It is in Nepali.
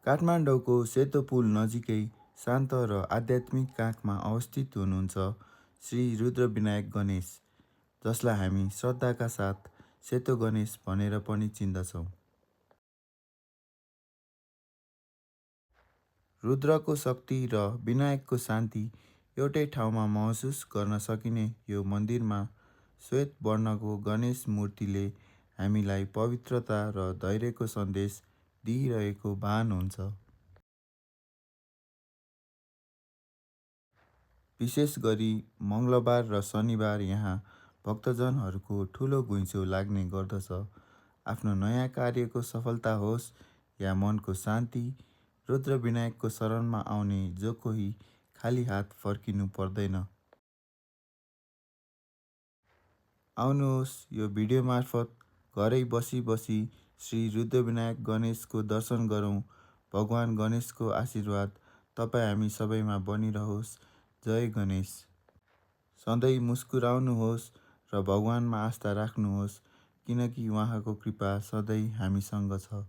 काठमाडौँको सेतो पुल नजिकै शान्त र आध्यात्मिक काखमा अवस्थित हुनुहुन्छ श्री रुद्रविनायक गणेश, जसलाई हामी श्रद्धाका साथ सेतो गणेश भनेर पनि चिन्दछौँ। रुद्रको शक्ति र विनायकको शान्ति एउटै ठाउँमा महसुस गर्न सकिने यो मन्दिरमा श्वेत वर्णको गणेश मूर्तिले हामीलाई पवित्रता र धैर्यको सन्देश दिइरहेको भान हुन्छ। विशेष गरी मङ्गलबार र शनिबार यहाँ भक्तजनहरूको ठुलो घुइँचो लाग्ने गर्दछ। आफ्नो नयाँ कार्यको सफलता होस् या मनको शान्ति, रुद्रविनायकको शरणमा आउने जो कोही खाली हात फर्किनु पर्दैन। आउनुहोस् यो भिडियो मार्फत घरै बसी बसी श्री रुद्रविनायक गणेशको दर्शन गरौँ। भगवान गणेशको आशीर्वाद तपाईँ हामी सबैमा बनिरहोस्। जय गणेश। सधैँ मुस्कुराउनुहोस् र भगवानमा आस्था राख्नुहोस्, किनकि उहाँको कृपा सधैँ हामीसँग छ।